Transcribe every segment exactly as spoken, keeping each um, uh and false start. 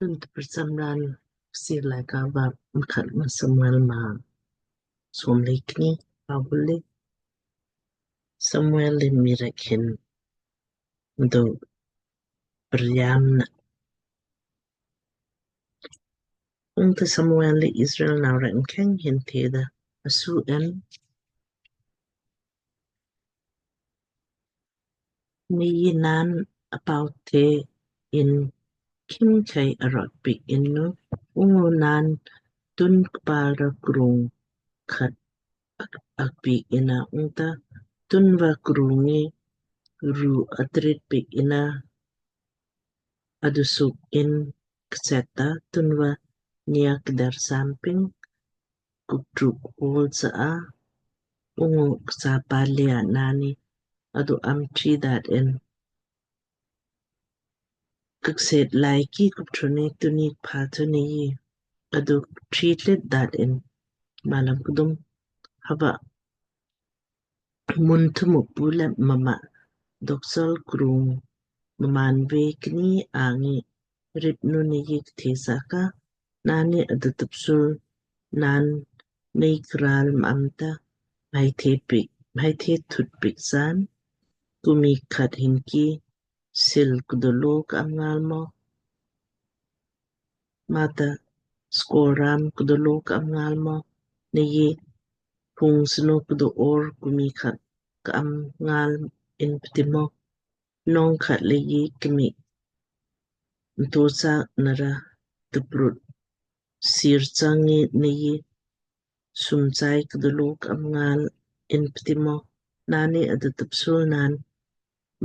Tun tprcham raan Kchiir Laaika va mkhatna Samuel maa somleikni. Pabule Samuel li mii rek hin mdo priamna. Ungta Samuel li Israel nau rek mkheng hin theda, Asu en, Nei naan apau the in khimkhei arot piik innu, ungu naan tun kpal ra krung khat ak, ak piik inna, ungta tunva krung ngi ru atrit piik inna, adusuk in ksetta tunva niak dar samping kuptruk ol sa a, ungu ksa palia nani adu am tri dat in. Kukset lai ki kuptruni tuni pha tuni yi adu tri tlit dat in. Malam kudum. Hava mun thu Mukpu le mma doksol krung mmaan ve kni angi rip nu ni yik the saka, nani adu tupsul naan nei kral ma'am ta, mai the piik, mai the thut piik san, kumi khat hin ki sil kdolo ka'am ngal mo, mata skoram kdolo ka'am ngal mo, nei phung snu kdo or kumi khat ka'am ngal in ptimo, nong khat le yi kmi ntosa nara tuprut sir changi nei sumchai kdolo ka'am ngal in ptimo, nani adu tupsul naan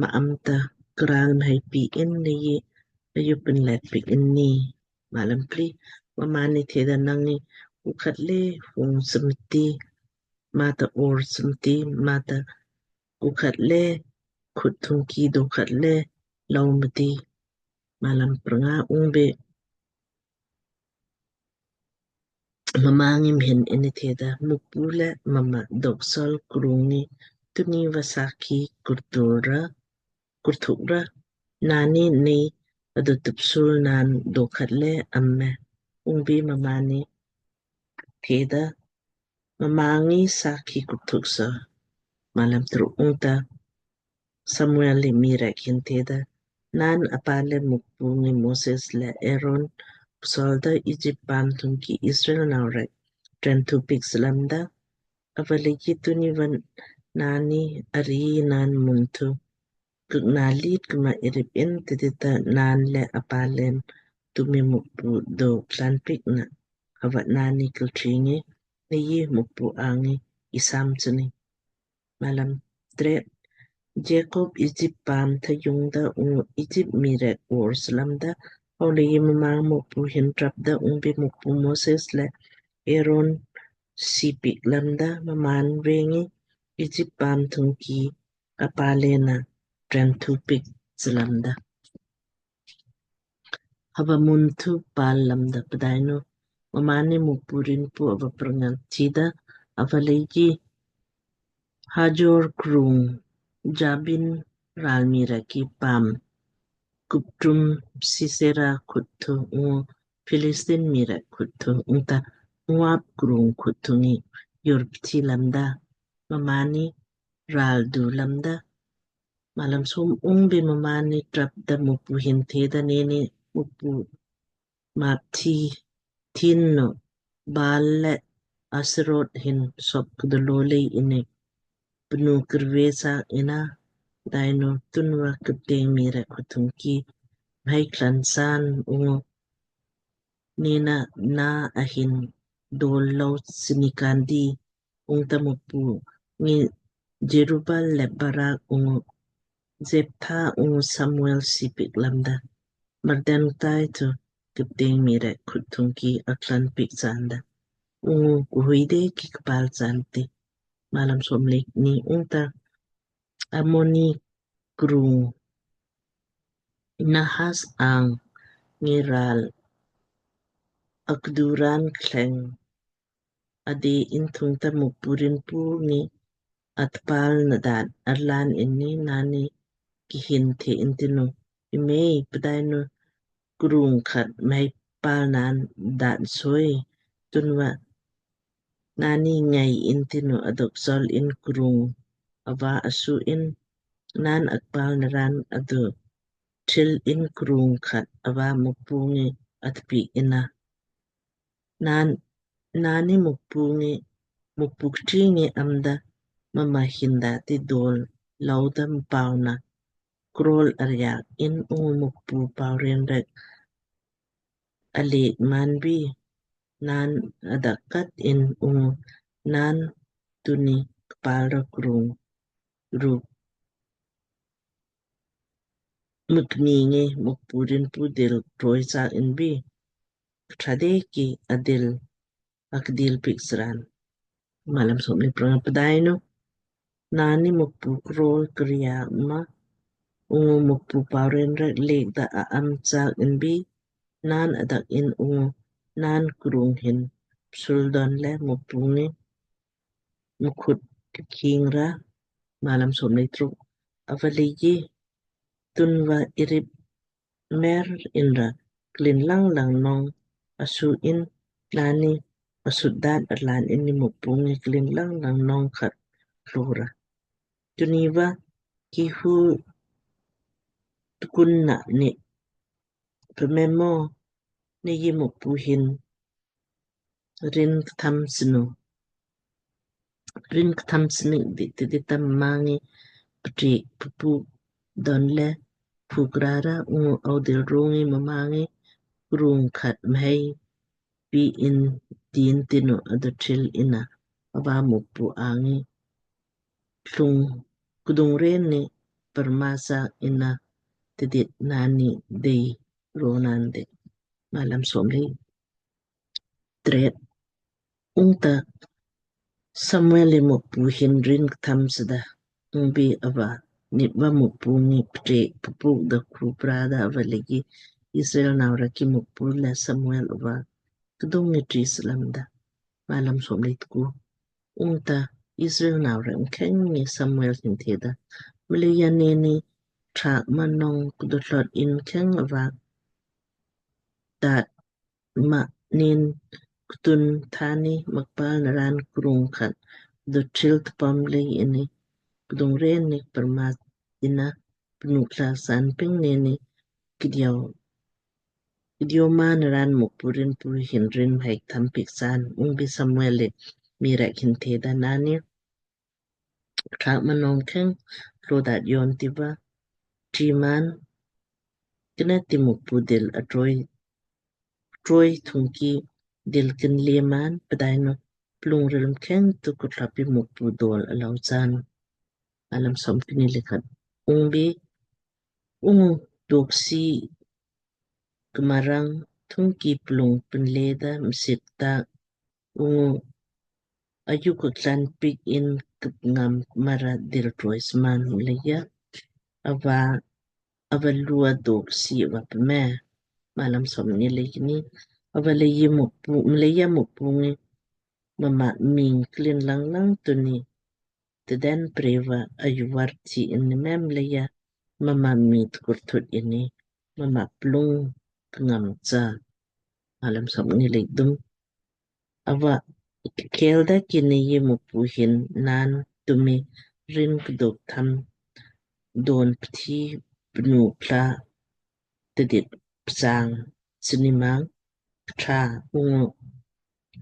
ma'am ta kral mhai pi in nei ayu pinlet pi in ni. Malam pli. Mmaan ni theda, nang ni ukhat le phung smti, mata or smti, mata ukhat le khut thung ki do khat le lau mti. Malam prnga. Ungbe mma ngi mhin ini theda, Mukpu le mma doksol krung ngi tuni va sakhi kurthuk ra, kurthuk ra, nani nei adu tupsul naan do khat le amme. Ungbe mma ni theda, mma ngi sakhi kurthuk sa. Malam truk. Ungta Samuel li mii rek hin theda, naan apa le Mukpu ngi Moses le Aaron ksolda Egypt paam thung ki Israel nau rek tren thu piik slamda, avale ki tuni van nani ari naan mun thu kukna lit kma irip in tidita naan le apa len tumi Mukpu do klan piik na, hava nani kiltri ngi nei Mukpu angi isam chuni. Malam tret. Jacob Egypt paam thayung da ungu Egypt mii rek or slamda, hau le yi mma Mukpu hin trap da ungbe Mukpu Moses le Aaron si piik lamda, mmaan vengi Egypt paam thung ki apa lena tren thu piik slamda. Hava mun thu pal lamda pdainu mmaan ni Mukpu rin pu ava prngal chida, avale ki Hajor krung Jabin ral mii rek ki paam kuptum Sisera khut thu ungu Philistine mii rek khut thu ungta Moab krung khut thu ngi yur pthi lamda, mmaan ni ral du lamda. Malam som. Ungbe mmaan ni trap da Mukpu hin theda, nei ni Mukpu mapthi thin no Baal le Asherot hin sop kdolo le ini pnu kirve sa ina, dainu tunva kupteng mii rek khut thung ki mhai klan san ungu nina na ahin dol lo sini kandi. Ungta Mukpu ngi Jerubal le Barak ungu Jeptha ungu Samuel si piik lamda, marden tai thu kupteng mii rek khut thung ki aklan piik sanda, ungu kuhui de ki kpal santi. Malam som le kni. Ungta Ammoni krung Nahas ang ngi ral akduran kleng adi in thungta Mukpu rin pu ngi atpal na daat arlaan inni naan ni kihin the intinu, imei pdainu krung khat mhai pal naan daan soi. Tunva naanni ngai in tinu adok sol in krung ava asu in, naan akpal naraan adu tril in krung khat ava Mukpu ngi atpiik inna. Naan, naanni Mukpu ngi, Mukpu kṭi ngi amda mma hin da ti dol louda mpauna krol aryaak in ungu Mukpu paurin rek alik maan bi naan adak kat in ungu naan tuni kpal ra krung ruk mukni ngi Mukpu rin pu dil troi sa in bi kṭha de ki adil akdil piik sraan. Malam somni pranga. Pdainu naanni Mukpu krol kriya ma ungu Mukpu paurin rek lek da a am sak in bi naan adak in ungu naan krung hin psul don le Mukpu ngi mkhut king ra. Malam somni truk. Ava leiji tunva irip mer inra klin lang lang nong asu in naanni asut daat arlaan in ni Mukpu ngi klin lang lang nong khat klora. Tuniva kihu tukun na ni pememo ni yi Mukpu hin rin ktham snu. Rin ktham snik di tidi tam mma ngi pṭi ppu don le phu krara ungu audil rungi mma ngi krung khat mhai pi in tin tinu adu tril inna ava Mukpu angi klung kdung ren ni permasa inna tidit naanni dei ronan de. Malam somni tret. Ungta Samuel li Mukpu hin rin ktham sda ungbi ava nipva Mukpu ngi pṭek pupuk da kru prada ava leiji Israel nau rek ki Mukpu le Samuel ava kdung ngi tri slamda. Malam somni tku. Ungta Israel nau rek mkheng ngi Samuel hin theda, mleija neni trak ma nong kdo tlot in mkheng ava dat ma nin ktun thani makpal naraan krung khat do tril tpam lei ini kdung ren ni permat inna pnu kla san ping neni kdiau kdiau ma naraan Mukpu rin pu hin rin mhai ktham piik san. Ungbi Samuel li mii rek hin theda, naanni trak ma nong kheng tlo daat yon tiva tri man kna ti Mukpu dil atroi troi thungki dil kinle man pdainu plung ril mkheng tu kutlapi Mukpu dol alau chaan. Malam somkni le khat. Ungbi ungu doksi kmarang thungki plung pinle da msit ta ungu ayu kuklan piik in kngam mara dil troi sman mleija ava ava lua doksi ava pme. Malam somkni le kni. Ava leiji Mukpu mleija Mukpu ngi mma ming klin lang lang tuni tden preva ayu var thi in ni mem leija mma mii tkurthut ini mma plung kngam cha. Malam somkni le kdum. Ava kelda kini yi Mukpu hin naan tumi rin kduk tham don pthi pnu pla tidit psang sinimang ktra ungu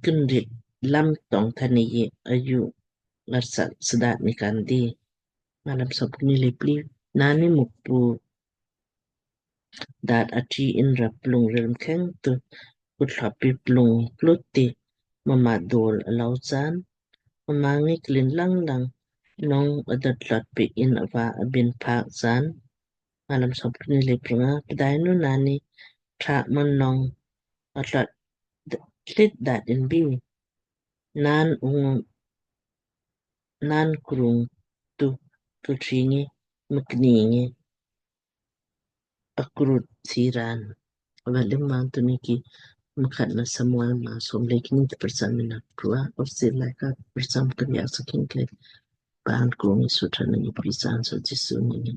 kinrit lam tong thani yi ayu ngarsak sdat ni kandi. Malam somkni le pli. Naanni Mukpu daat ati inra plung ril mkheng tu kutlapi plung klutti mma dol alau chaan. Mma ngi klin lang lang nong adat lat piik in ava abin phaak chaan. Malam somkni le pranga. Pdainu naanni trak ma nong atlat tlit daat in bi naan ungu naan krung tu kutri ngi mkni ngi akrut thiran. Ava lim man tuni ki mkhatna Samuel ma som le kni tprcham mina krua orsi laika tprcham kriya sakin ke pan krung ngi sutra ngi prisan so Jisu ngi ngi.